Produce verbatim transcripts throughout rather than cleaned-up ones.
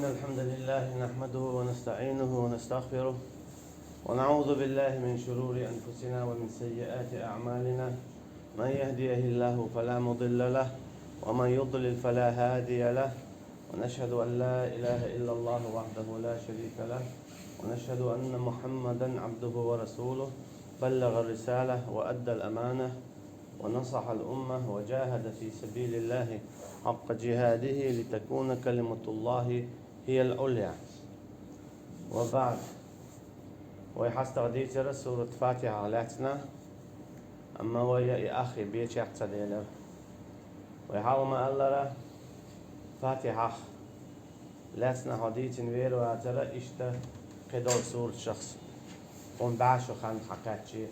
الحمد لله نحمده ونستعينه ونستغفره، ونعوذ بالله من شرور أنفسنا ومن سيئات أعمالنا. من يهده الله فلا مضل له، ومن يضلل فلا هادي له. ونشهد أن لا إله إلا الله وحده لا شريك له، ونشهد أن محمدا عبده ورسوله، بلغ الرسالة وأدى الأمانة، ونصح الأمة، وجاهد في سبيل الله حق جهاده، لتكون كلمة الله هي العليا. وبعد. Вай хьастагӀа дийцира сурат Фатихьа лаьцна, амма вай и ахи бечех ца делира. Вай хьалха ма аллара, Фатихьах лаьцна хьо дийцина вер вацара иштта кхидолу сурат шахс. Хьуна бӀе шо хан хьакхаьччи,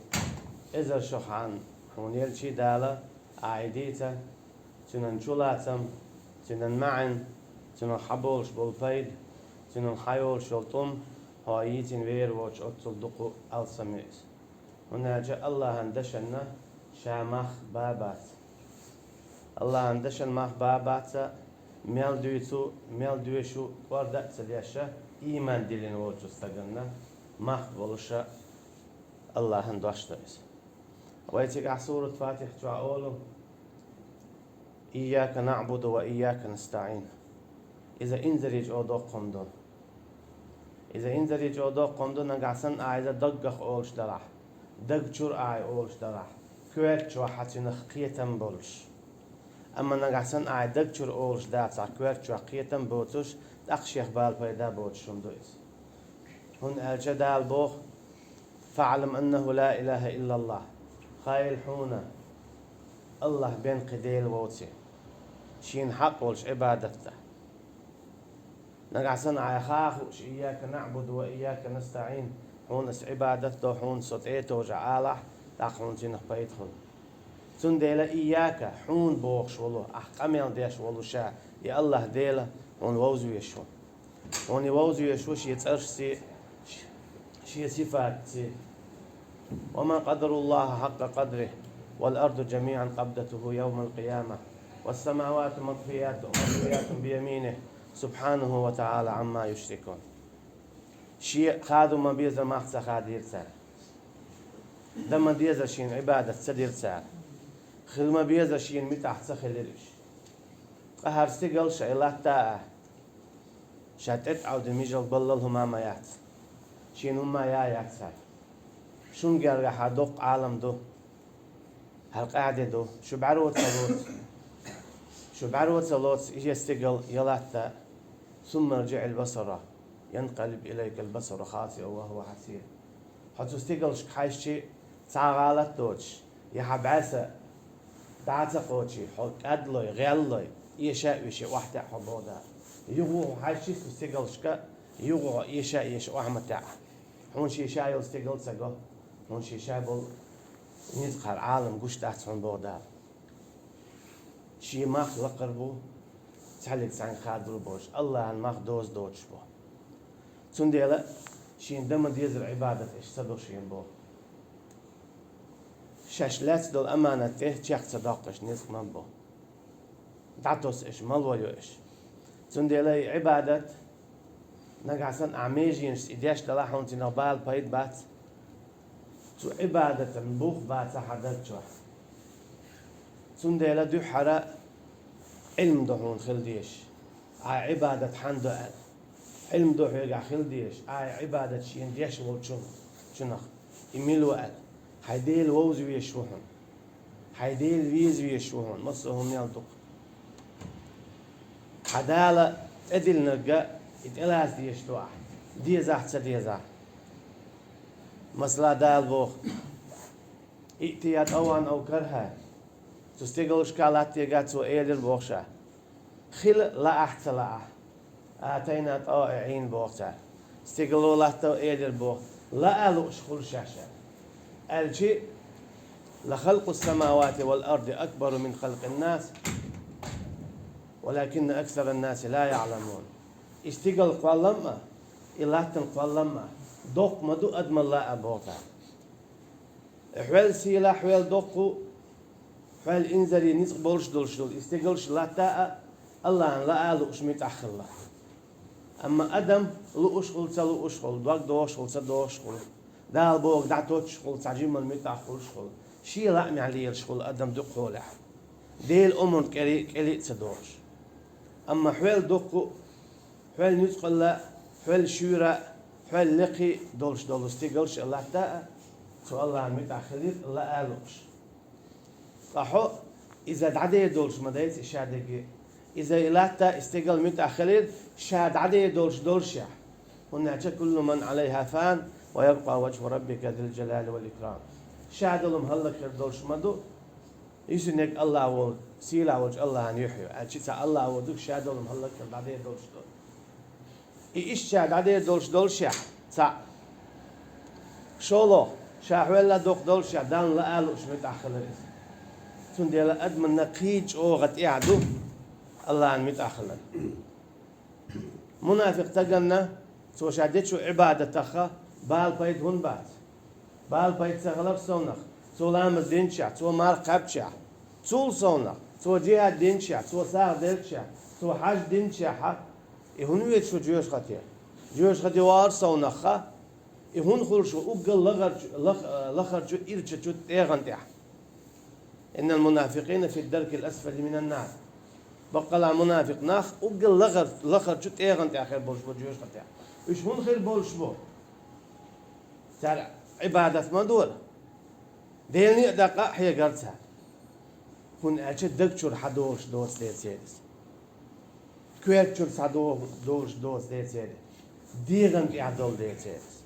эзар шо хан хьуна елчи Дала, ахьа и дийца, цуьнан чулацам, цуьнан маьӀна, цуьнан хьаболуш болу пайда, цуьнан хьайолуш йолу тӀум, хьо йийцина вер воцуш оццул дукха алсам ю иза. ХӀунда аьлча Аллахьан дашанна ша мах ба бац. Аллахьан дашан мах ба баца, мел дуьйцу, мел доьшу кӀорда а ца деш, ийман диллина волчу стаганна мах болуша Аллахьан дош ду иза. Вай цигахь сурат Фатихьа чохь олу: «Ийяка наъбуду ва ийяка настаъин». Иза инзаре чӀогӀа доккха хӀума ду. Иза инзаре чӀогӀа доккха хӀума ду, нагахь санна ахьа иза даггах олуш далахь, даг чуьра ахьа олуш далахь, коьрта чохь хьан цуьнах кхетам болуш. Амма нагахь санна ахьа даг чуьра олуш дацахь, коьрта чохь кхетам боцуш, тӀаккха шех бала пайда боцуш хӀума ду иза. ХӀунда аьлча Дала боху: «ФаъӀлам аннаху ла илаха иллаллах». Хайла хьуна, Аллахь бен кхин Дела воций, шена хьакъ волуш Ӏибадат дан. Нагахь санна ахьа хаа хууш: «Ийяка наъбуду ва ийяка настаъин», хьуна аса Ӏибадат до, хьуна со тӀе а товжа алахь, тӀаккха хьуна цуьнах пайда хуьлу. Цундела ийяка, хьуна бохуш волу, ахь къамел деш волу ша, и Аллахь Дела хьуна вовза веш ву. Хьуна вовза веш ву шен цӀаршций, шен сифатций. «Ва ма къадаруллаха хьакъа къадрихи, вал арду жамиъан къабдатуху явмал къияма, вас самавату матвиятун, матвиятун бияминихи, субхьанаху ва таъала Ӏамма юшрикун». Шен хадо ма безара мах ца хадийра цара. Дан ма дезара шена Ӏибадат ца дира цара. Хила ма безара шена муьтӀахь ца хилира уьш. Ткъа хӀара стигал а, и латта а, ша тӀетӀа Ӏовдина мижал баллал хӀума ма яц. Шена хӀума я яц хӀара. Шун гергахь хӀара доккха Ӏалам ду. ХӀара къаьхьа де ду. Шу бӀаьро ца лоцу. Шу бӀаьро ца лоцу, я стигал, я латта. «Сумма ржиъил басара, янкъалиб илайкал басару хасиан ва хӀува хьасир». Хьо цу стигалшка хьаьжчи, цхьа а гӀалат доцуш, я хьан бӀаьса дӀа а ца кхочий, хьо кӀадлой, гӀеллой, эша а оьший охьатаьӀа хьо боху Дала. Юха хьаьжчи цу стигалшка, юха хьо эша а эший охьа ма таьӀа. Хьуна шен ша йолу стигал ца го, хьуна шен ша болу ницкъ хӀара Ӏалам гуш дац хьуна боху Дала. Шен мах лакхара бу, цхьаьллиг цхьаьнга хадур болуш, Аллахьан мах доза доцуш бу. Цундела шена дан ма дезара Ӏибадат аша ца до шена боху. Шаьш лаьцна долу аманат тӀе чекх ца доккхуш ницкъ ма бу. ДӀатосу аша, мало йо аша. Цундела и Ӏибадат, нагахь санна ахьа меженашца и деш далахь, хьуна цуьнах бала пайда бац. Цу Ӏибадатан бух бац хьан даг чохь. Цундела дуьххьара Ӏилма ду хьуна хила дезаш, ахьа Ӏибадат хьан до аьлла. Ӏилма ду хьоьгахь хила дезаш, ахьа Ӏибадат шена деш волчунах, чунах, и мила ву аьлла. Хьайн Дела вовза везаш ву хьуна. Хьайн Дела веза везаш ву хьуна, массо а хӀума мел дукха. Хьан Дала тӀедиллинарг и тӀелаца дезаш ду ахь, дезахь а, ца дезахь а. Масала, Дала боху: «Иътия тӀавъан ав кархӀа». Цу стигалшка, латтега цо элира боху ша. Хила лаахь а, ца лаахь а. «Атайна тӀаиӀин», боху цара. Стигало, латто элира боху: «Лаа лууш хуьлу шаьш», аьлчи: «Ла халкъу самавати вал арди акбару мин халкъин нас, валакинна аксаран наси ла яъламун». И стигал кхоллам а, и латтан кхоллам а доккха ма ду адамал лаа, боху цара. Хьол сийлахь, хьол доккха, хьол инзаре ницкъ болуш долуш долу и стигалш, латта а Аллахьан лаа лууш муьтӀахь хилла. Амма адам лууш хула, ца лууш хула, дог дохуш хула, ца дохуш хула, Дала бохург дӀатоттуш хула, цхьа жимма муьтӀахь хуьлуш хула, шен лаамехь лелаш хула адам дукхахьолехь, Делан омран кӀели, кӀели а ца дохуш. Амма хьол дуккха а, хьол нуьцкъала а, хьол шуьйра а, хьол лекха а долуш долу стигал ша латта а, цу Аллахьан муьтӀахь хилира лаа а лууш. Ткъа хьо иза дӀадер долуш ма дайца и ша дерриге. Иза и латта, и стигал муьтӀахь хилира, ша дӀадер долуш долушехь. ХӀунда аьлча: «Куллу ман Ӏалайхьа фан, ва ябкъа ваджхӀу раббика зил джалали вал икрам». Ша долу хӀума хӀаллакьхир долуш ма ду, юьсург Аллахь волу, сийлахь волчу Аллахьан юьхь ю, аьлча цхьа Аллахь воцург ша долу хӀума хӀаллакьхир дӀадер долуш ду. И иштта ша дӀадер долуш долушехь, цхьаъ. ШолгӀа, ша хьол а доккха долушехь, Далла лаа а лууш муьтӀахь хилира иза. Цундела адамна кхин а чӀогӀа тӀехь ду Аллахьан муьтӀахь хилар. Мунафикъ стаганна, цо ша дечу Ӏибадатах бала пайда хӀунда бац? Бала пайда ца хилар совнах, цо ламаз динчехь, цо марха кхаьбчехь, цул совнах, цо джихӀад динчехь, цо сагӀа делчехь, цо хьаж динчехь, и хӀунда веза шу жоьжахате? Жоьжахате вахар совнаха, и хӀунда хуьлуш ву уггар лахарчу, лах-, лахарчу ирчачу тӀегӀан тӀехь? «Иннал мунафикъина фид даркил асфали минан нар». Баккъала мунафикъ нах уггар лахар-, лахарчу тӀегӀан тӀехь хир болуш бу жоьжахатехь. Уьш хӀунда хир болуш бу? Цара Ӏибадат ма дора. Делан некъ даккха а хьегара цара. ХӀунда аьлча даг чуьра хьадолуш доцу дела церан иза. Коьрта чуьра схьадолуш доцу дела церан. ДегӀан тӀехь долу дела церан иза.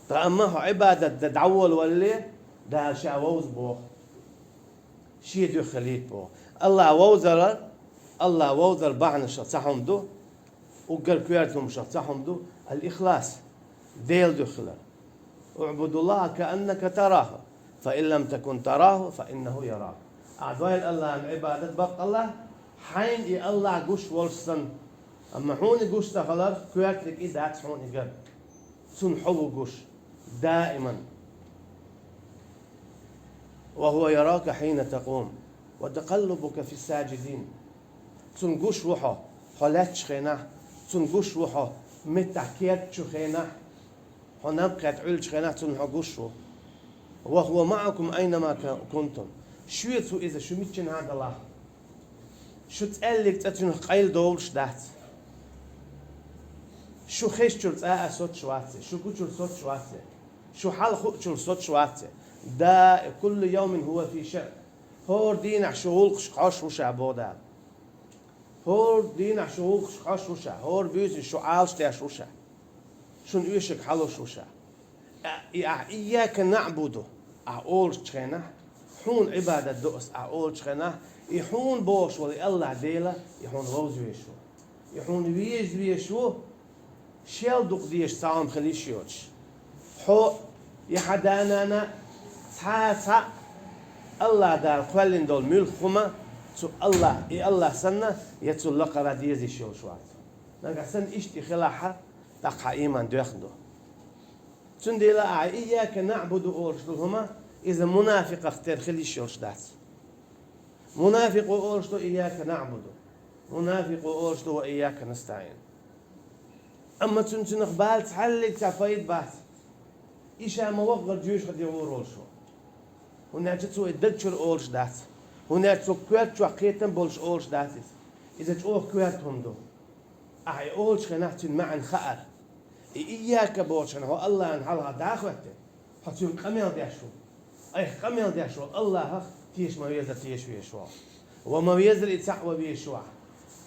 Ткъа амма хьо Ӏибадат дан дӀаволавалале, Дала ша вовза боху. Шен дуьхьа хилийта боху. Аллахь вовзар, Аллахь вовзар бахьанашах цхьа хӀума ду, уггар коьрта хӀуманашах цхьа хӀума ду, ал-ихлас, Делан дуьхьа хилар. «УгӀбудуллахьа кааннака тарахьу, фа ин лам такун тарахьу, фа иннахьу ярак». Ахьа дойла Аллахьан Ӏибадат баккъалла, хьайна и Аллахь гуш волуш санна. Амма хьуна гуш ца хилар, коьртаниг и дац хьуна гар. Цунна хьо ву гуш. Даиман. «Ва хьува ярака хьийна такъум, ва такъаллубака фис-саджидин». Цунна гуш ву хьо, хьо лаьттачу хенахь, цунна гуш ву хьо, меттахь кертачу хенахь, хьо наб кхетта Ӏуьллучу хенахь цунна хьо гуш ву. «Ва хьува маӀакум айна ма ка-, кунтум». Шуьца ву иза, шу миччанхьа а далахь. Шу цӀаьллиг цӀа цуьнах къайладовлуш дац. Шу хезчуьра цкъа а соцуш вац, шу гучуьра соцуш вац, шу хьал хуучуьра соцуш вац. Да, куллу явмин хьува фи шаън. ХӀора дийнахь шу гӀуллакхашка хьожуш ву ша, боху Дала. ХӀора дийнахь шу гӀуллакхашка хьожуш ву ша, хӀора буьйсанна шу Ӏалашдеш ву ша. Шуна оьшург хьалуш ву ша. И ахь «Ийяка наӀбуду» ахь олучу хенахь, хьуна Ӏибадат до ас ахь олучу хенахь, и хьуна бохуш волу и Аллахь Дела, и хьуна вовза везаш ву. И хьуна веза везаш ву, шел дукха дезаш цхьа хӀума хила йиш йоцуш. Хьо, я хьан да-нана, цхьа а, цхьа а Аллахь Дала кхоьллина долу муьлхха хӀума цу Аллахь, и Аллахь санна, я цул лакхара деза йиш йолуш вац. Нагахь санна иштта и хилахь, тӀаккха хьан ийман доьхна ду. Цундела ахь «Ийяка наӀбуду» олуш долу хӀума, иза мунафикъах тера хила йиш йолуш дац. Мунафикъо олуш ду «Ийяка наӀбуду». Мунафикъо олуш ду «Ва ийяка настаӀин». Амма цуьнан цуьнах бала цхьаьллиг цхьа пайда бац. И ша ма ваххара жоьжахате гӀур волуш ву. ХӀунда аьлча цо и даг чуьра олуш дац. ХӀунда аьлча цо коьрта чохь кхетам болуш олуш дац иза. Иза чӀогӀа коьрта хӀума ду. Ахьа и олучу хенахь цуьнан маьӀна хаьара. И «Ийяка» бохучу хенахь хьо Аллахьана хьалха дӀа а хӀоьттина, хьо цуьнга къамел деш ву. Айхьа къамел деш волу Аллахьах теша ма везара теша везаш ву. Ва ма везара и цхьаъ ван везаш ву ахь.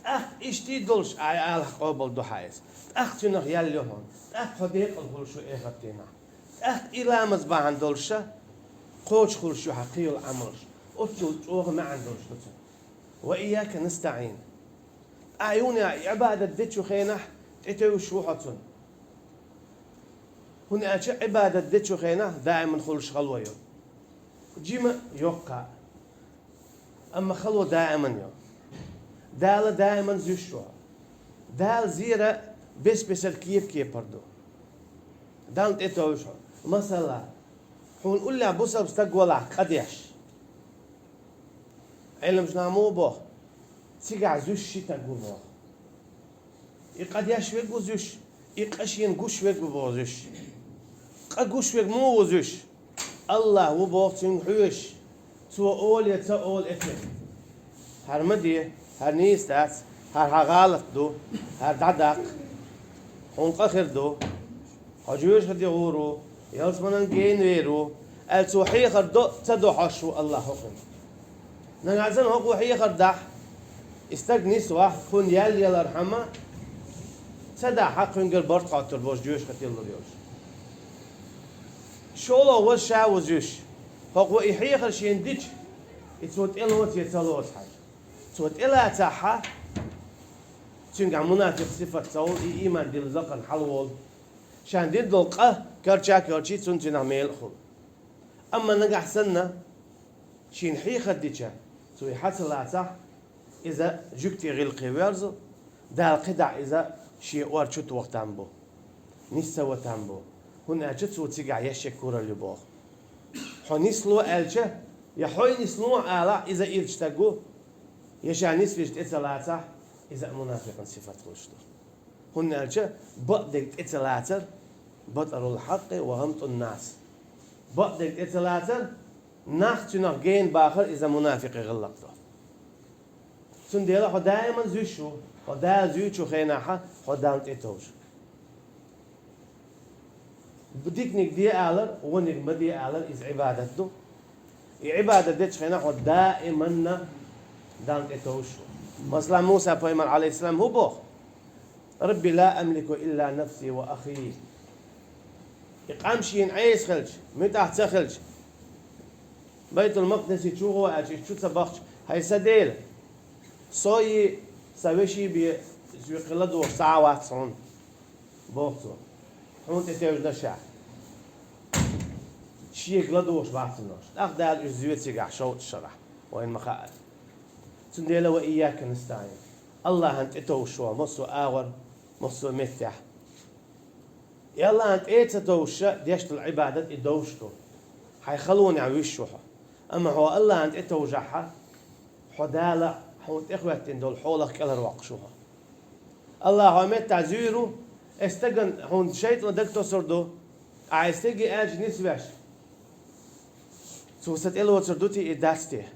ТӀаккха иштта а долуш, ахьа и алахь къобал ду хьан иза. ТӀаккха цуьнах ял йо хьуна. ТӀаккха хьо декъала хуьлуш ву эхарт дийнахь. ТӀаккха и ламаз бахьана долуша, кхочуш хуьлуш ю хьан кхин йолу Ӏамалш. Оццул чӀогӀа маьӀна долуш ду цуьнан. «Ва ийяка настаӀин». Ахьа юна и Ӏибадат дечу хенахь тӀетевжаш ву хьо цунна. ХӀунда аьлча Ӏибадат дечу хенахь даиман хуьлуш хало ю. Жима а, йоккха а. Амма хало даиман ю. Дала даиман зуьйш ву хьо. Дала зера бес-бесара кеп-кепара ду. Далла тӀетовжаш хьо. Масала, хьуна уллехь бусалба стаг валахь къа деш. Ӏеламнаха муха боху? Цигахь зуьйш ши стаг ву боху. И къа деш верг ву зуьш, и къа шена гуш верг ву боху зуьш. Къа гуш верг муха ву зуьш? АллахӀ ву боху цуьнга хьоьжуш. Цо олий, ца олий, эций. ХӀара ма де, хӀара нийса дац, хӀара хьан гӀалат ду, хӀара дӀадаккха. Хьуна къа хир ду, хьо жоьжахати гӀур ву, ялсаманин генавер ву, аьлла цо хьехар до а, ца до хьожуш ву АллахӀ хӀокхуьнга. Нагахь санна хӀокхо хьехар дахь, и стаг нисвахь, кхунна ял ялархьама, ца дахь, хьан кхуьнгара барт хоттур болуш, жоьжахати лур йолуш. ШолгӀа ваза ша ву зуьш. ХӀокхо и хьехар шена дича, и цо тӀелоций, ца лоцу хьажа. Цо тӀелацахь, цуьнгахь мунафикъ сифат ца хуьлу, и ийман дилла лакхана хьалаволу. Шена дина долу къа карча а карчий, цунна цуьнах мела а хуьлу. Амма нагахь санна, шена хьехар дича, цо и хьа ца лацахь, иза жуьгтий гӀиллакхе воьрзу, Дала кхидӀа иза шен ор чу тоха там бу, нис ца ван там бу, хӀунда аьлча цо цигахь еш шен куралла ю боху. Хьо нисло аьлча, я хьо нисло алахь, иза ирча стаг ву, я ша нисвеш тӀе ца лацахь, иза а мунафикъан сифат хуьлуш ду. ХӀунда аьлча бакъдерг тӀе ца лацар, батӀарул хьакъкъи ва гӀамтӀун нас. Бакъдерг тӀе ца лацар, нах цуьнах гена бахар, иза мунафикъий гӀиллакх ду. Цундела хьо даиман зуьйш ву, хьо Дала зуьйчу хенахьа хьо Далла тӀетовжа. Диканиг де алар, вониг ма де алар, иза Ӏибадат ду. И Ӏибадат дечу хенахь хьо даиманна Далла тӀетовжаш ву. Масала, Муса пайхамар, алейхиссалам, хӀун боху? «Рабби, ла амлику илла нафси ва ахи». И къам шена Ӏеса хилча, муьтӀахь ца хилча, Байтул-Макъдисе чу гӀо аьлча, иза чу ца бахча, хӀай сан Дела, со а, сан вешин бен, иза юьхь ладугӀуш цхьа а вац хьуна, боху цо. Хьуна тӀетевжина ша. Шега ладугӀуш вац хьуна уьш. ТӀаккха Дала уьш зоьцу цигахь шовзткъа шарахь, вайна ма хаъара. Цундела ва ийяка настаӀин. АллахӀана тӀетовжаш ву хьо массо а агӀор, массо а меттехь. И АллахӀана тӀе а ца товжаш, деш долу Ӏибадат и довш ду. Хьайн халонехь вуьйш ву хьо. Амма хьо АллахӀана тӀетовжахьа, хьо Дала хьуна тӀехӀоьттина долу хьолах кӀелхьарвоккхуш ву хьо. АллахӀа хьо меттахь зуьйр ву, аса стагана хьуна шайтӀано дагатосур ду, ахьа и стаге аьлча нисвеш. Цо сан тӀелоцур ду те, и дац те?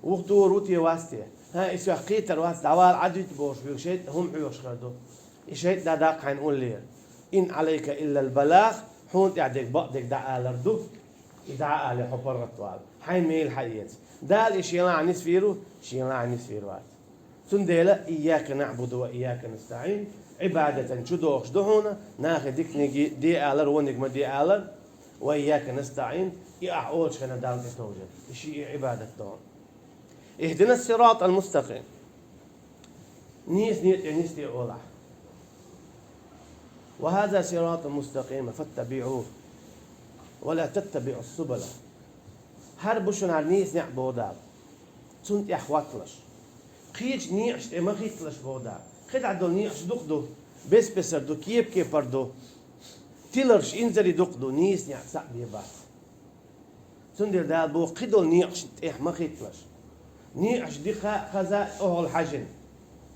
Вух тур ву те, вац те? ХӀан, и соьх кхетар вац, дӀавала Ӏадуьту бохуш, вуьгу шайтӀа хӀума хьоьхуш хир ду. И шайтӀа дӀадаккха хьайна уллера. Ин Ӏалайка иллал балагъ, хьуна тӀехь дерг бакъдерг дӀаалар ду. И дӀа а алий, хьо паргӀатвала. Хьайн мела хьаэца. Дала и шен лахьа нисвийр ву, шен лахьа нисвийр вац. Цундела, ийяка наӀбуду ва ийяка настаӀин, Ӏибадатан чу дохуш ду хьуна, нахе диканиг де алар, вониг ма де алар, ва ийяка настаӀин, и ахь олучу хенахь Далла тӀетовжар. И ши и Ӏибадат ду хьуна. Ихдинас сиратал мустакъим. Нийса некъа тӀе нисде олахь. Ва хаза сиратул мустакъим, фаттабиӀуху, ва ла таттабиӀус субула. ХӀара бу шуна хӀара нийса некъ боху Дала. Цунна тӀехь хӀотталаш. Кхечу некъаш тӀе ма хӀитталаш боху Дала. КхидӀа долу некъаш дукха ду, бес-бесар ду, кеп-кепар ду. Тиларш, инзаре дукха ду, нийса некъ цхьаъ бен бац. Цундела Дала боху кхидолу некъашна тӀехь ма хӀитталаш. Некъаш дика а, хаза а тӀехула хьаьжна.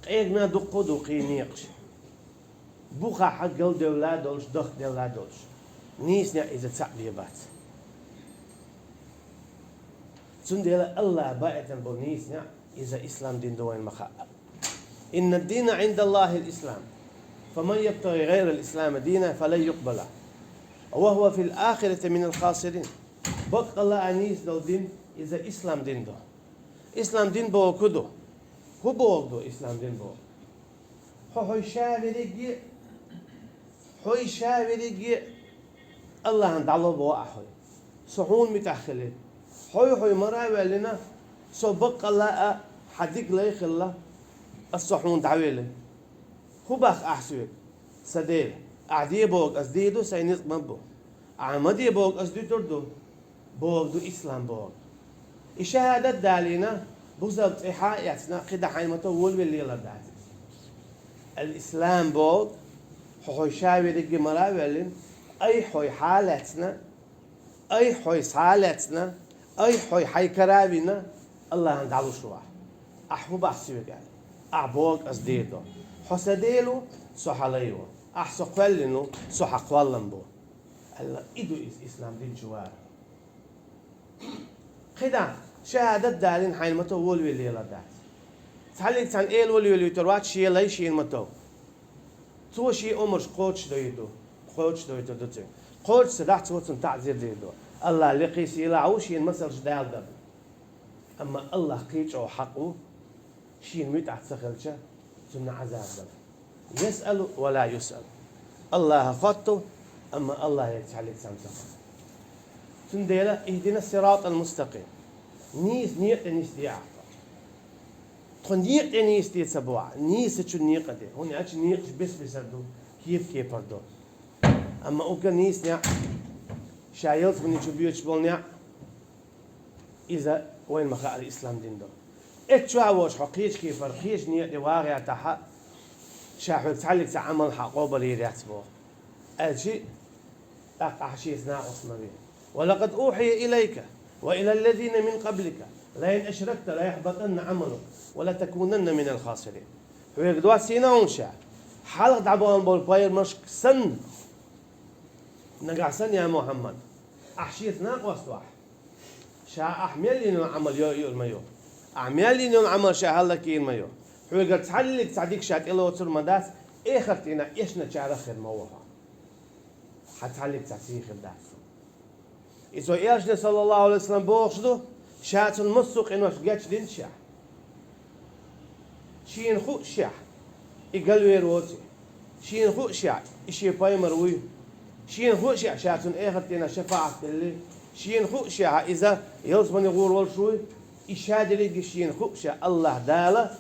Къегна дуккха а ду кхин некъаш. Бухахь галдевлла а долуш, дахделла а долуш. Нийса некъ иза цхьаъ бен бац. Цундела АллахӀа баийтина болу нийса некъ иза ислам дин ду вайна ма хаъара. Инна дина Ӏиндаллахил ислам. Фаман ябтагӀи гӀайрал ислами дина фалан юкъбала. Ва хӀува фил ахирати минал хасирин. Баккъалла а нийса долу дин иза ислам дин ду. Ислам дин боху ду. ХӀун боху ду ислам дин боху? Хьо хьой ша верриге, хьой ша верриге АллахӀана дӀало боху ахь хьой. Со хьуна муьтӀахь хили. Хьой хьой мара а ваьллина, со баккъалла а хьан дика лай хилла, ас со хьуна дӀавели. ХӀун боху ахь соьга? Сан Дела, ахь де боху ас дийр ду, сайн ницкъ ма бу. Ахь ма де боху ас дуьтур ду. Боху ду ислам боху. И шахӀадат далийна, бусалба цӀе хьа а эцна, кхидӀа хьайн мато волавелла лелар дац иза. Ал-ислам боху, хьо хьой ша верриге мара а ваьллина, айхьа хьой хьа а лаьцна, айхьа хьой схьа а лаьцна, айхьа хьой хьайн кара а вина, АллахӀана дӀалуш ву ахь. Ахь хӀун боху соьга аьлла? Ахь боху, ас Дела ду. Хьо сан Дела ву, со хьан лай ву. Ахь со кхоьллина ву, со хьан кхоллам бу. Аьлла, и ду иза ислам дин чу вар. КхидӀа, шахӀадат далийна хьайна ма тов, волавелла лелар дац. Цхьаллиг цхьанна эла волавелла вуьйтур вац, шен лай шена ма тов. Цо шен омраш кхочушдойтур ду, кхочушдойтур ду цуьнга. Кхочуш ца дахь, цо цунна таӀзир дийр ду. АллахӀ лекхий сийлахь ву, шена масалш даладар. Амма АллахӀ кхин чӀогӀа хьакъ ву, шена муьтӀахь ца хилча, цунна Ӏазаб дан. يسأل ولا يسأل. АллахӀа хотту, амма АллахӀе цхьаллиг цхьанна ца хотту. Цундела اهدنا الصراط المستقيم. Нийса некъа тӀе нисде ахь тхо. Тхо некъа тӀе нисде ца боху ахь, нийсачу некъа тӀе. ХӀунда аьлча некъаш бес-бесар ду, кеп-кепар ду. Амма уггар нийса некъ, ша ялсамани чу боьдуш болу некъ, иза вайна ма-хаъара ислам дин ду. Эццахь а волуш хьо кхечу кепара, кхечу некъа тӀе вагӀа гӀертахь а, ша хьоьга цхьаллиг цхьа Ӏамал хьан къобал йийр яц боху. Аьлча, тӀаккха ахь шеца накъост ма ве. ولقد أوحي إليك وإلى الذين من قبلك لئن أشركت ليحبطن عملك ولتكونن من الخاسرين. Хьоьга доссийна хьуна ша, хьалха дӀабахана болу пайхамаршка санна, нагахь санна, я Мухьаммад, ахь шеца накъост вахь. Ша ахь мел йина йолу Ӏамал йо а йийр ма ю. Ахь мел йина йолу Ӏамал ша хӀаллакйийр ма ю. Хьоьгара цхьаллиг цхьа дика ша тӀелоцур ма дац, эхарт дийнахь эшначарах хир ма ву хьо. Хьан цхьаллиг цхьа сий хир дац. И цо Элчане, саллаллаху алейхи ва саллам, бохуш ду, ша цунна массо а къинош гечдина ша. Шена хууш ша, и галвер воций. Шена хууш ша, и шен пайхамар вуй. Шена хууш ша, ша цунна эхарт дийнахь шафаӀат делли. Шена хууш ша, иза ялсамане гӀур волуш вуй. И ша дерриге шена хууш ша, АллахӀ Дала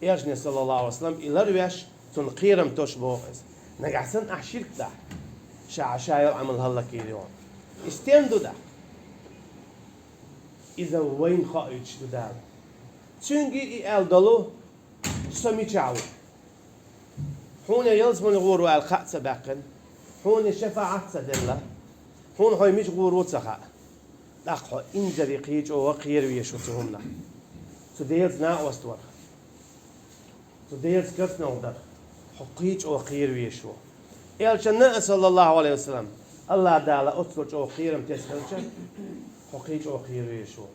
Элчане, саллаллаху алейхи ва саллам, и ларвеш, цунна кхерам тосуш боху иза. Нагахь санна ахь ширк дахь, ша, ша йолу Ӏамал хӀаллакйийр ю хьуна. И стен ду дахь? Иза вайна хоуьйтуш ду Дала. Цуьнга и аьлла долу: со мичахь ву? Хьуна ялсамане гӀур ву аьлла кхаъ ца баьккхина, хьуна шафаӀат ца делла, хьуна хьо мича гӀур ву ца хаьа. ТӀаккха хьо инзаре кхин чӀогӀа кхера везаш ву цу хӀуманах. Цу Делаца накъост варх, цу Делаца керстаналла дарх хьо кхин чӀогӀа кхера везаш ву. Элчанна а, саллаллаху алейхи ва саллам, АллахӀ Дала оццул чӀогӀа кхерам тесна хилча, хьо кхин чӀогӀа кхера везаш ву.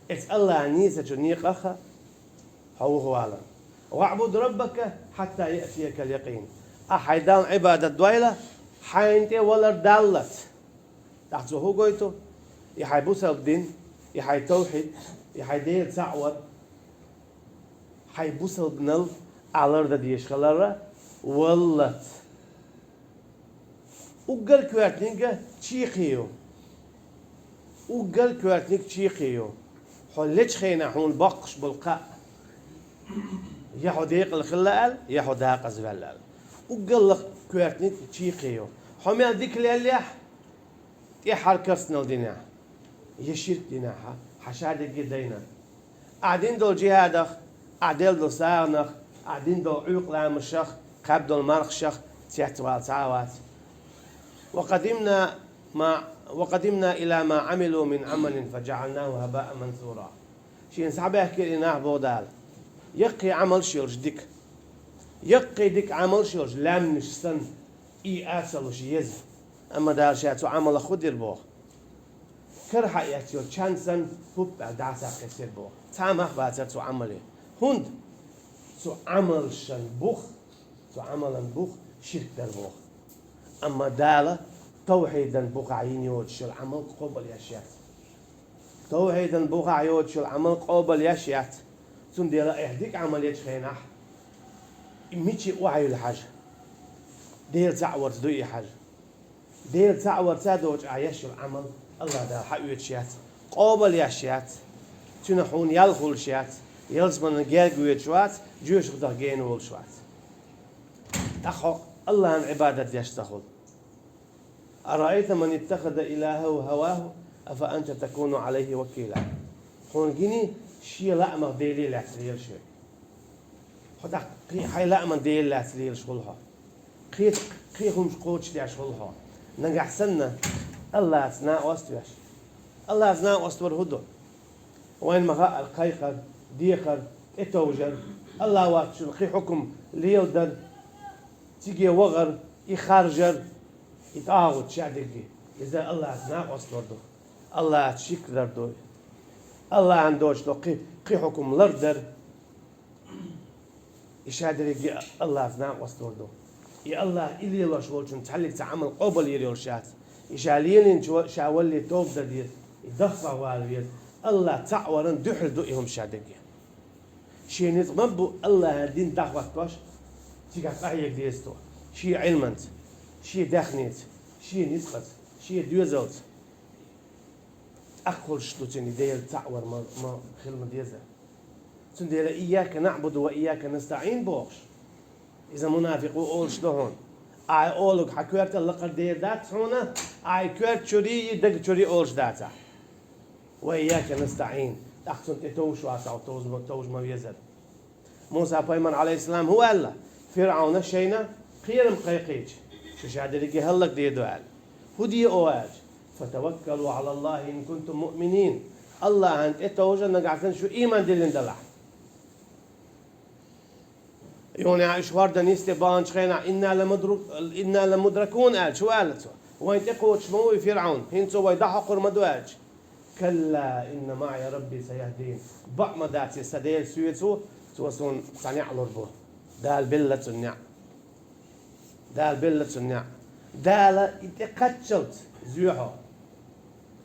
Эцу АллахӀан нийсачу некъах а хьо вухавалар. «واعبد ربك حتى يأتيك اليقين». Ахь хьайн Далла Ӏибадат дойла, хьайна тӀе валар даллалц. ТӀаккха цо хӀун гойту? И хьайн бусалба дин, и хьайн тавхьид, и хьайн Дела цхьаъ вар, хьайн бусалбанал ахь лардан дезаш хилар валлалц. Уггар коьртаниг чийкхий ю. Уггар коьртаниг чийкхий ю. Хьо лечу хенахь хьуна боккхуш болу кхаъ, я хьо декъала хилла аьлла, я хьо декъаза ваьлла аьлла. Уггар лаха коьртаниг чийкхий ю. Хьо мел дика леллехь, тӀаьххьара керстаналла динехь, я ширк динехь, хьан ша дерриге дайна. Ахь дина долу жихӀадах, ахь делла долу сагӀанах, ахь дина долу Ӏуьйкъа ламазех, кхаьбна долу мархашех цецвала цхьа а вац. «وقدمنا ما، وقدمنا إلى ما عملوا من عمل فجعلناه هباء منثورا». Шена схьабаьхкира и нах, боху Дала, яккхий Ӏамалш йолуш дика. Яккхий дика Ӏамалш йолуш лаьмнаш санна, и а ца луш еза. Амма Дала ша цу Ӏамалах хӀун дира боху? Кара хьаэцна йолу чан санна, хӀуп аьлла дӀасакхиссира боху. Цхьа а мах бацара цу Ӏамале. ХӀунда? Цу Ӏамалшан бух, цу Ӏамалан бух ширк дара боху. Амма Дала тавхьидан бухахь йина йоцуш йолу Ӏамал къобалъеш яц. Тавхьидан бухахь йоцуш йолу Ӏамал къобалъеш яц. Цундела айхьа дика Ӏамал ечу хенахь, и мича охьайилла хьажа. Дела цхьаъ варца ду и хьажа. Дела цхьаъ варца а доцуш ахь еш йолу Ӏамал АллахӀ Дала хьаоьцуш яц, къобалъеш яц, цуьнан хьуна ял хуьлуш яц, ялсаманин герга воьдуш вац, жоьжахатех гена волуш вац. ТӀаккха хьо АллахӀан Ӏибадат деш ца хуьлу. «أرأيت من اتخذ إلهه هواه أفأنت تكون عليه وكيلا». Хьуна гиний, шен лаамах Деле лаьцна лелаш верг? Хьо тӀаккха кхин хьайн лааман Деле лаьцна лелаш хуьлу хьо. Кхечу, кхин хӀуманаш кхочушдеш хуьлу хьо. Нагахь санна АллахӀаца накъост веш. АллахӀаца накъост вар хӀун ду? Вайна ма-хаъара кхайкхар, дехар, тӀетовжар, Аллахь воацачун кхин хьукам леладар, цига вахар, и харжар, и тӀагӀут шадерриге. Иза Аллахьаца накъост лур ду. Аллахьаца ширк дар ду. Аллахьан дош долу кхин, кхин хьукам лардар. И шадерриге Аллахьаца накъост лур ду. И Аллахь и лелош волчун цхьаллиг цхьа Ӏамал къобал йийр йолуш яц. И ша лелийначо ша валле тоба дан деза. И даха вала веза. Аллахь цхьаъ варан дуьхьал ду и хӀума шадерриге. Шен ницкъ ма бу Аллахьан дин дӀахӀоттош, цигахь къахьега деза цо. Шен Ӏилманца, шен даьхница, шен ницкъаца, шен доьзалца. ТӀаккха хуьлуш ду цуьнан Дела цхьаъ вар ма, ма хила ма деза. Цундела «Ийяка наӀбуду ва ийяка настаӀин» бохуш, иза мунафикъо олуш ду хьуна. Ахьа олург хьан коьртал лакхара дер дац хьуна, ахьа коьрта чуьра а, дага чуьра а олуш дац ахь. «Ва ийяка настаӀин». ТӀаккха цунна тӀе товш вац хьо, товш ма, товш ма везара. Муса-пайхамар, Ӏалайхиссалам, хӀун аьлла? ФирӀавна шайна кхерам кхайкхийча, шу шадерриге хӀаллакдийр ду аьлла. ХӀун де оха аьлча? «Фатаваккалу Ӏалаллахьи ин кунтум муъминин». Аллахьан тӀе товжа, нагахь санна шу ийман диллина далахь. Юха а уьш хӀордан йисте баханчу хенахь, «Инна ламудрук-, инна ламудракун», аьлча, хӀун аьлла цо? Вайн тӀекхочуш ма ву и ФирӀавн, хӀинца цо вай дӀахьокхур ма ду аьлча. «Калла, инна маӀия Рабби саяхдин». Бакъ ма дац, сан Дела соьца ву, цо суна цхьа неӀ лур бу. Дала белла цунна неӀ. Дала белла цунна неӀ. Дала и тӀекхаччалц зоь хьо.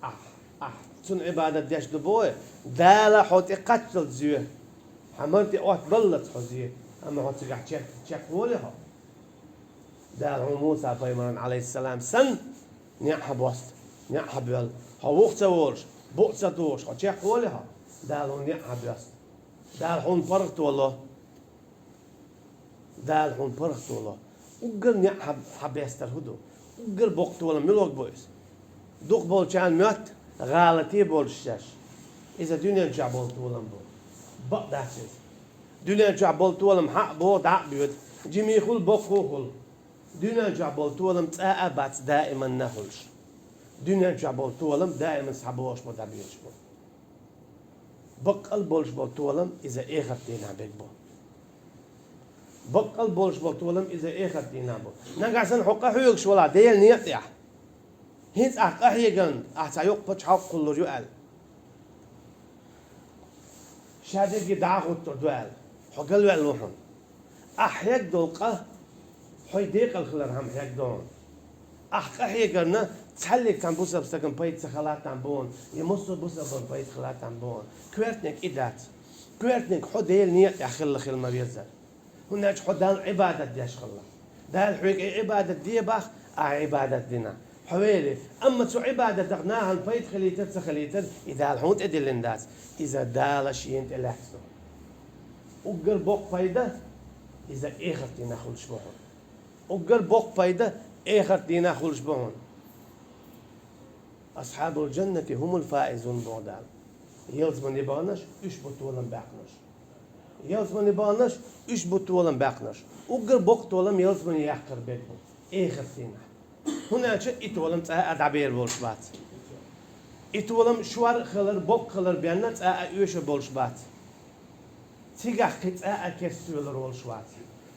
Ахь, ахь цунна Ӏибадат деш ду бохий, Дала хьо тӀекхаччалц зоь. Хьан мара тӀе оттабаллалц хьо зе, амма хьо цигахь чекх-, чекхволий хьо? Дала хьуна Муса-пайхамарна, Ӏалайхиссалам, санна, неӀ хьан боста, неӀ хьан боьлла. Хьо вуха ца волуш, букъ ца тухуш, хьо чекхволий хьо? Дала хьуна неӀ хьан боьста. Дала хьуна паргӀато ло. Дала хьуна паргӀато ло. Уггар неӀ хьан, хьан бестар хӀун ду? Уггар боккха толам муьлхарг бу иза? Дукхахболчарна моьтту гӀалате болуш шаьш. Иза дуьнен чохь болу толам бу. Бакъ дац иза. Дуьнен чохь болу толам хьан а боху, дӀа а боьду. Жимий хуьлу, боккха а хуьлу. Дуьнен чохь болу толам цкъа а бац даиманна хуьлуш. Дуьнен чохь болу толам даиман схьабогӀуш бу, дӀабоьдуш бу. Баккъал болуш болу толам иза эхарт дийнахь берг бу. Баккъал болуш болу толам иза эхарт дийнахь бу. Нагахь санна хьо къахьоьгуш валахь Делан некъа тӀехь. ХӀинца ахь къахьегарна, ахь цхьа йоккха пачхьалкх кхуллур ю аьлла. Шадерриге дӀа а хӀуттур ду аьлла. Хьо галваьлла ву хьуна. Ахь хьегна долу къа хьо декъала хилархьама хьегна ду хьуна. Ахь къахьегарна, цхьаллиг цхьана бусалба стагана пайда ца хилийтина бу хьуна, я массо а бусалбанна пайда хилийтина бу хьуна. Коьртаниг и дац. Коьртаниг хьо Делан некъа тӀехь хилла хила ма везара. ХӀунда аьлча хьо Далла Ӏибадат деш хилла. Дала хьоьга и Ӏибадат де боху, ахь Ӏибадат дина. Хьо вели, амма цу Ӏибадатах нахана пайда хилийтар а, ца хилийтар а, и Дала хьуна тӀедиллина дац. Иза Дала Шена тӀе лаьцна ду. Уггар боккха пайда, иза эхарт дийнахь хуьлуш бу хьуна. Уггар боккха пайда, эхарт дийнахь хуьлуш бу хьуна. «Асхьабул джаннати хӀумул фаизун», боху Дала. Ялсамане баханарш, уьш бу толам баьккхинарш. Ялсамане баханарш, уьш бу толам баьккхинарш. Уггар боккха толам ялсамане яккхар берг бу, эхарт дийнахь. ХӀунда аьлча и толам цкъа а дӀабер болуш бац. И толам шор а хилар, боккха хилар бен а цкъа а оьшур болуш бац. Цигахь кхин цкъа а керста тоьлур волуш вац.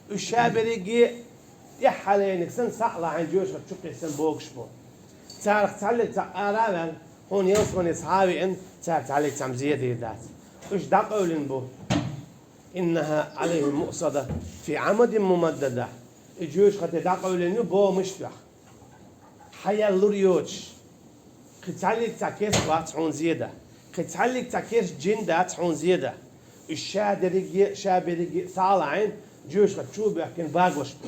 Уьш ша берриге а тӀаьххьара лайниг санна, схьа а лахьийна, жоьжахати чу кхиссина богуш бу. Царах цхьаллиг цхьаъ ара а ваьлла, хьуна ялсамане схьа а веана, цара цхьаллиг цхьамма зе дийр дац. Уьш дӀакъевлина бу. «Иннахьа Ӏалайхьим муъсада, фи Ӏамадин мумаддада». И жоьжахати дӀакъевлина ю богӀамаш а тоьхна. Хьан ял лур йоцуш. Кхин цхьаллиг цхьа керста вац хьуна зе дан. Кхин цхьаллиг цхьа керста жин дац хьуна зе дан. Уьш ша дерриге а, ша берриге а схьа а лахьийна, жоьжахати чу а боьхкина багош бу.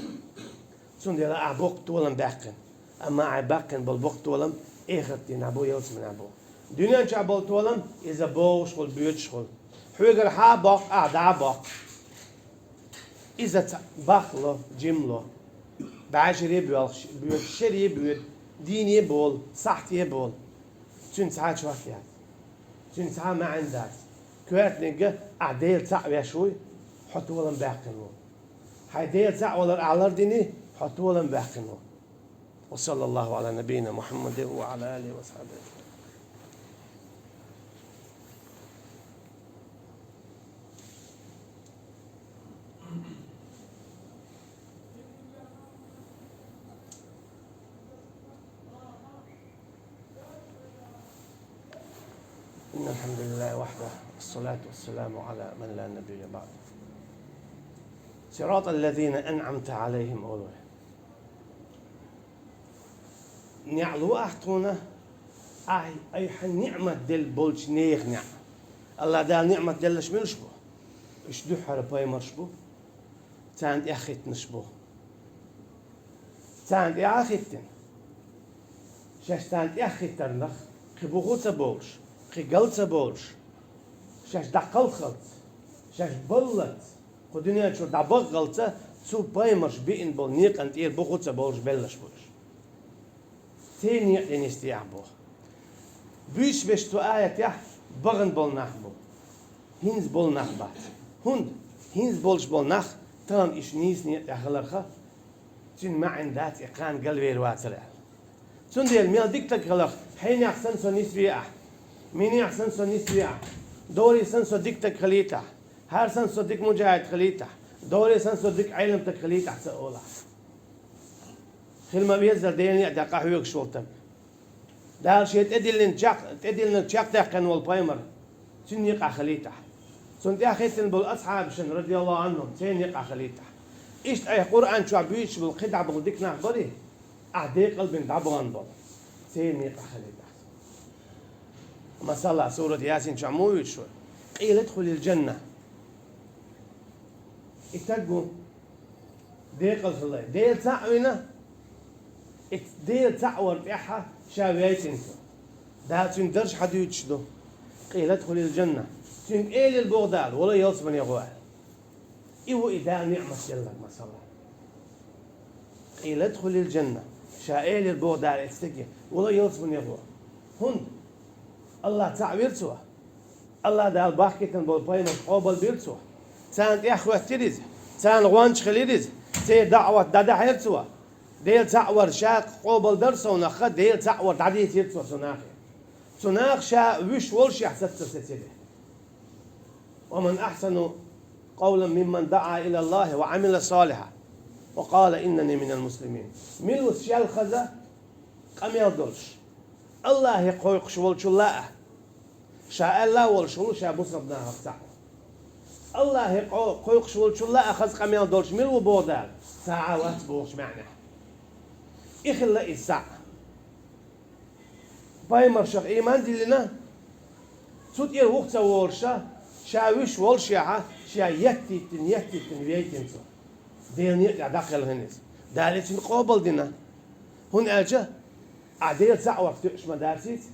Цундела ахь боккха толам баьккхина. Амма ахь баьккхина болу боккха толам эхарт дийнахь бу, ялсаманехь бу. Дуьнен чохь болу толам, иза богӀуш хуьлу, боьдуш хуьлу. Хьоьгара хьан а боккху, ахь дӀа а боккху. Иза ца бахло, жимло. БӀешаре а боьлхуш, боьду, шаре а боьду, дийне а болу, сахьте а болу. Цуьнан цхьа а чот яц. Цуьнан цхьа а маьӀна дац. Коьртаниг ахь Дела цхьаъ веш вуй, хьо толам баьккхина ву. Хьайн Дела цхьаъ валар ахь лардиний, хьо толам баьккхина ву. Ва саллаллаху Ӏала набийина Мухьаммадин ва Ӏала алихи ва асхьабихи. الحمد لله وحده، والصلاة والسلام على من لا نبي بعده. صراط الذين أنعمت عليهم, олу. НеӀ лу ахь тхуна, ахь, айхьа ниӀмат делла болчу нехан неӀ. АллахӀ Дала ниӀмат делларш муьлш бу? Уьш дуьххьара пайхамарш бу, царна тӀаьхьахӀиттинарш бу. Царна тӀаьхьахӀиттина, шаьш царна тӀаьхьахӀиттарнах кхин бух а ца бовлуш, кхин гал а ца бовлуш, шаьш дӀакхалххалц, шаьш баллалц, кху дуьнен чуьра дӀабаххалц, цу пайхамарша биъна болу некъан тӀера бух а ца бовлуш белларш бу уьш. Церан некъа тӀе нисде ахь боху. Буьйцуш берш цу аятехь бахана болу нах бу. ХӀинца болу нах бац. ХӀунда хӀинца болуш болу нах тахана уьш нийса некъа тӀехь хиларх, цуьнан маьӀна дац и кхана галвер вацара аьлла. Цундела мел дика стаг хиларх, хьенех санна со нисве ахь, минех санна со нисве ахь, доре санна со дика стаг хилийтахь, хӀара санна со дика муджахӀид хилийтахь, доре санна со дика Ӏелам стаг хилийтахь ца олахь. Хила ма-веззара Делан некъа тӀехь къахьоьгуш волу стаг. Дала шен тӀедиллина чекх-, тӀедиллинарг чекхдаьккхина волу пайхамар, цуьнан некъахь хилийтахь. Цунна тӀаьхьахӀиттина болу асхьабашна, радияллаху Ӏанхум, церан некъахь хилийтахь. Иштта айхьа Къуръан чохь буьйцуш болу кхидӀа болу дика нах барий, ахь декъалбина дӀабахана болу, церан некъахь хилийтахь. Масала, сурат Ясин чохь муха вуьйцуш ву? Къийла удхулил джанна. И стаг ву, декъала хилла, Дела цхьаъ вина, и Дела цхьаъ вар тӀаьхьа ша вейтина цо. Дала цуьнан дарж хьан дуьйцуш ду? Къийла удхулил джанна. Цуьнга элира боху Дала, вала ялсамане гӀо аьлла. И ву и Дала ниӀмат делларг, масала. Къийла удхулил джанна. Ша элира боху Дала и стаге, вала ялсамане гӀо. ХӀунда? АллахӀ цхьаъ вира цо. АллахӀ Дала бахкийтина болу пайхамарш къобалбира цо. Царна тӀаьхьахӀоьттира иза. Царна гӀонча хилира иза. Церан даӀват дӀадахьара цо. Дела цхьаъ вар ша къобалдара совнах, Дела цхьаъ вар дӀадийцира цо цу нахе. Цу наха ша вуьш волушехь саца сецира. ومن أحسن قولا ممن دعا إلى الله وعمل صالحا وقال إنني من المسلمين. Мила ву шел хаза къамел долуш, АллахӀе кхойкхуш волчул а, ша аьлла а волуш волу ша бусалба нахах цхьаъ ву. АллахӀе кхо-, кхойкхуш волчул а хаза къамел долуш мила ву боху Дала, цхьа а вац бохучу маьӀнехь. И хилла иза цхьаъ. Пайхамаршах ийман диллина, цу тӀера вуха ца волуш, ша вуьш волушехь, ша еттийтина, еттийтина вейтина цо. Делан некъа тӀехь дӀакхелхина иза. Дала и цуьнан къобалдина. ХӀунда аьлча, ахь Дела цхьаъ варх тоьуш ма дац иза,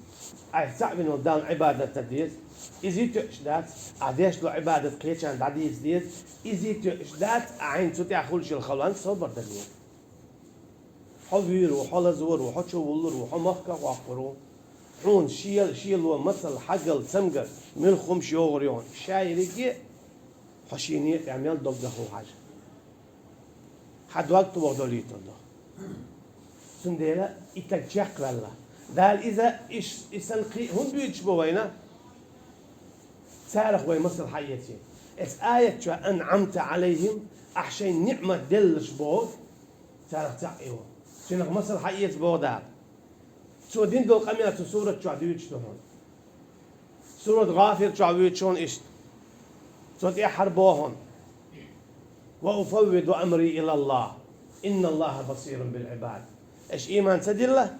ахь цхьаъ вина волу Далла Ӏибадат дан деза. Иза тоьуш дац, ахь деш долу Ӏибадат кхечарна дӀадийца деза. Иза тоьуш дац, ахь хьайна цу тӀехь хуьлуш йолу халонца собар дан деза. Хьо вуьйр ву, хьо лазор ву, хьо чу вуллур ву, хьо махка а гӀоккхур ву. Хьуна шел-, шело, масал, хьагал, цамгар, муьлхха хӀумаш йогӀур ю хьуна. Ша ерриге а хьо шен некъа тӀехь мел доггах ву хьажа. Хьан дог тохадолуьйтур ду. Цундела и стаг чекхваьлла. Дала иза иш-, и санна кхин а хӀунда буьйцуш бу вайна? Царах вай масал хьаэций. Эс аят чохь «أنعمت عليهم», ахь шайна ниӀмат делларш боху, царах цхьаъ и ву. Цуьнах масал хьаэца боху Дала. Цо дина долу къамел цу сурат чохь дуьйцуш ду хьуна. Сурат ГӀафир чохь вуьйцуш хьуна иштта. Цо тӀаьххьара боху хьуна: «وأفوض أمري إلى الله إن الله بصير بالعباد». Аша ийман ца дилла?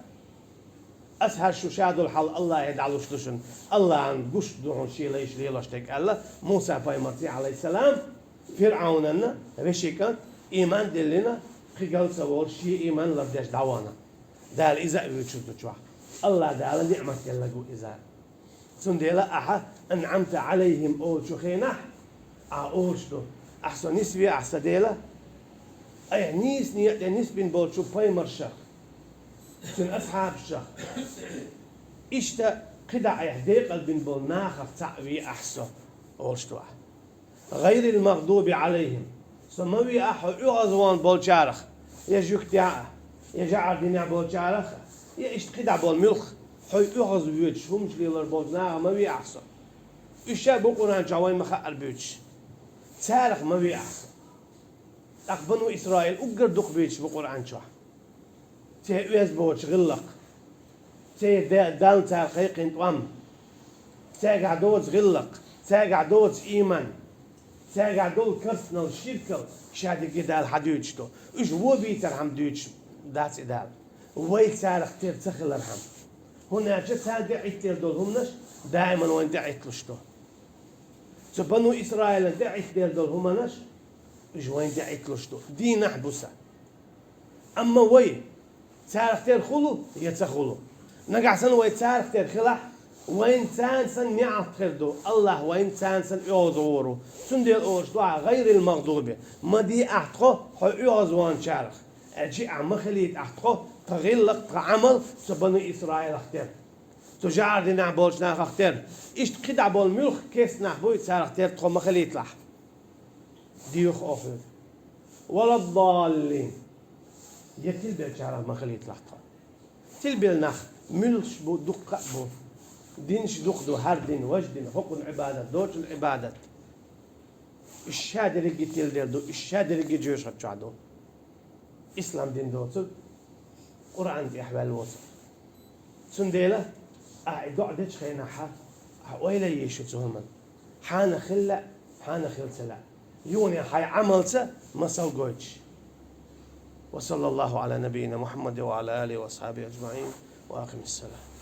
Аса хӀара шу ша долу хьал АллахӀе дӀалуш ду шуна. АллахӀана гуш ду хьуна шен лайш лелош дерг, аьлла Муса пайхамарца, Ӏалайхиссалам, ФирӀавнанна вешин кӀант, ийман диллина, кхин гал ца волуш, шен ийман лардеш дӀавахана. Дала иза а вуьйцуш ду чохь. АллахӀ Дала ниӀмат делларг ву иза. Цундела ахьа «أنعمت عليهم» олучу хенахь, ахьа олуш ду: «Ахь со нисве, ахь сан Дела, айхьа нийса некъа тӀе нисбина болчу пайхамаршах, цуьнан асхьабашах, иштта кхидӀа айхьа декъалбина болу нахах цхьаъ ве ахь со», олуш ду ахьа. «غير المغضوب عليهم». Со ма ве ахь хьо оьгӀазвахана болчарах, я жуьгтехь а, я жаӀардинехь болчарах а, я иштта кхидӀа болу муьлхха хьо оьгӀазвоьдуш хӀумаш лелор болчу нахах ма ве ахь со. Уьш ша бу Къуръан чохь вайн ма-хаъара буьйцуш. Царах ма ве ахь со. ТӀаккха Бану Исраил уггар дукха буьйцуш бу Къуръан чохь. Церан оьзда боцуш гӀиллакх, церан Де-, Далла цара кхайкхина тӀом, Цаьргахь доцу гӀиллакх, цаьргахь доцу ийман, цаьргахь долу керстанал, ширкал ша дерриге Дала хьадуьйцуш ду. Уьш вон бийцархьама дуьйцуш дац и Дала. Вай царах тера ца хилархьама. ХӀунда аьлча царна тӀеӀиттаделла долу хӀуманаш даиман вайна тӀеӀитталуш ду. Цу бану Исраилан тӀеӀиттаделла долу хӀуманаш, уьш вайна тӀеӀитталуш ду. Дийнахь, буса. Амма вай царах тера хуьлу я ца хуьлу? Нагахь санна вай царах тера хилахь, вайна царна санна неӀалт хир ду, АллахӀ вайна царна санна оьгӀазвахар ву. Цундела олуш ду ахь: «ГӀайрил магӀдуби», ма де ахь тхо хьо оьгӀазваханчарах. Аьлча ахь ма хилийта ахь тхо, тхан гӀиллакх, тхан Ӏамал цу бану Исраилах тера, цу жӀар динехь болчу нахах тера. Иштта кхидӀа болу муьлхха керста нах буй, царах тера тхо ма хилийталахь. Доьху оха хьоьга. Валаддаллин. Я тилбеллачарах ма хилийталахь тхо. Тилбелла нах муьлш бу, дуккха а бу. Динаш дукха ду, хӀара дин, важа дин, хӀокхунна Ӏибадат, дочунна Ӏибадат. Уьш ша дерриге тиладелла ду, уьш ша дерриге жоьжахати чохь ду. Ислам дин доцург Къуръан тӀехь ваьлла воцург. Цундела ахь и доӀа дечу хенахь, ахь ойла е шу цу хӀуманна. Хьанах хила лаьа, хьанах хила ца лаьа. Юха хьайн Ӏамалца масал гойтуш. Ва саллаллаху Ӏала набийина Мухьаммадин ва Ӏала алихи ва асхьабихи ажмаӀин. Ва акъимиссалам.